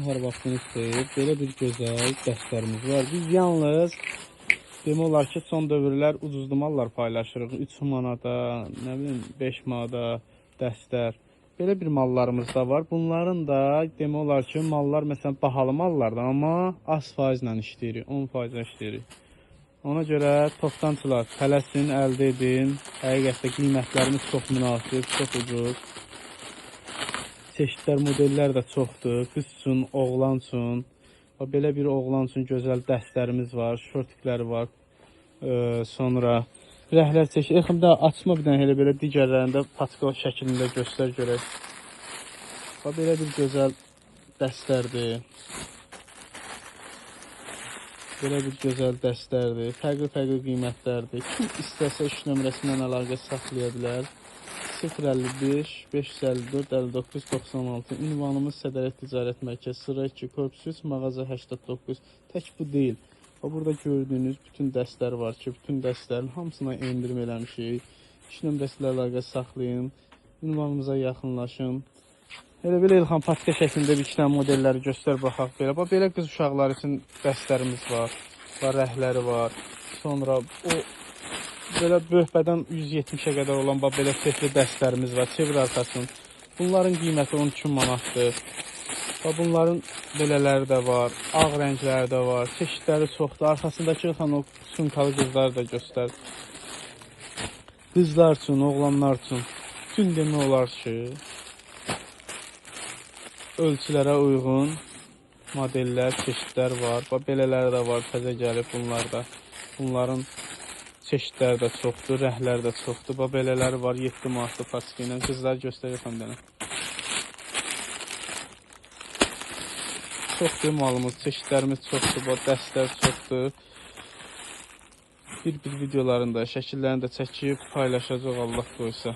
Hər vaxtınız xeyir. Belə bir gözəl dəstlərimiz var. Biz yalnız demək olar ki, son dövrlər ucuzlu mallar paylaşırıq. 3 manata, nə bilim 5 manata dəstlər. Belə bir mallarımız da var. Bunların da demək olar ki, mallar məsələn bahalı mallardır, amma az faizlə işləyirik, 10% işləyirik. Ona görə toptançılar tələsin, əldə edin. Həqiqətdə qiymətlərimiz çox münasib, çox ucuz. Çeşidlər, modellər də çoxdur. Qız üçün, oğlan üçün. Bax, belə bir oğlan üçün gözəl dəstlərimiz var, şortikləri var. Sonra rəhlər çeşid. Elxan, da açma bir dənə elə belə digərlərində paçka şəklində göstər görək. Bax, belə bir gözəl dəstlərdir. Belə bir gözəl dəstlərdir. Fərqli-fərqli qiymətlərdir. Kim istəsə iş nömrəsindən əlaqə saxlaya bilər. 055 554 59 96. Ünvanımız Sədərət Ticarət Mərkəzi, sıra 2, korpus 3, mağaza 89. Tək bu deyil. Bax, burada gördüyünüz bütün dəstlər var ki, bütün dəstlərin hamısına endirim eləmişik. İş nömrəsi ilə əlaqə saxlayın. Ünvanımıza yaxınlaşın. Elə belə Elxan patka şəklində bir iki dənə modelləri göstər baxaq belə. Bax, belə qız uşaqları üçün dəstlərimiz var. Var, rəhləri var. Sonra o belə böyükbədən 170-ə qədər olan bax belə setli dəstlərimiz var. Çevir arxasını. Bunların qiyməti 12 manatdır. Bax, bunların belələri də var, ağ rəngləri də var, çeşidləri çoxdur. Arxasındakı Elxan o sumkalı qızları da göstər. Qızlar üçün, oğlanlar üçün bütün demək olar ki, ölçülərə uyğun modellər, çeşidlər var. Bax, belələri də var, təzə gəlib bunlar da. Bunların çeşidləri də çoxdur, rəhlər də çoxdur. Bax, belələri var, 7 manatlı paçka ilə. Qızlar göstərir xan dənə. Çoxdur malımız, çeşidlərimiz çoxdur, bax, dəstlər çoxdur. Bir-bir videolarında, şəkillərini də çəkib paylaşacaq Allah qoysa.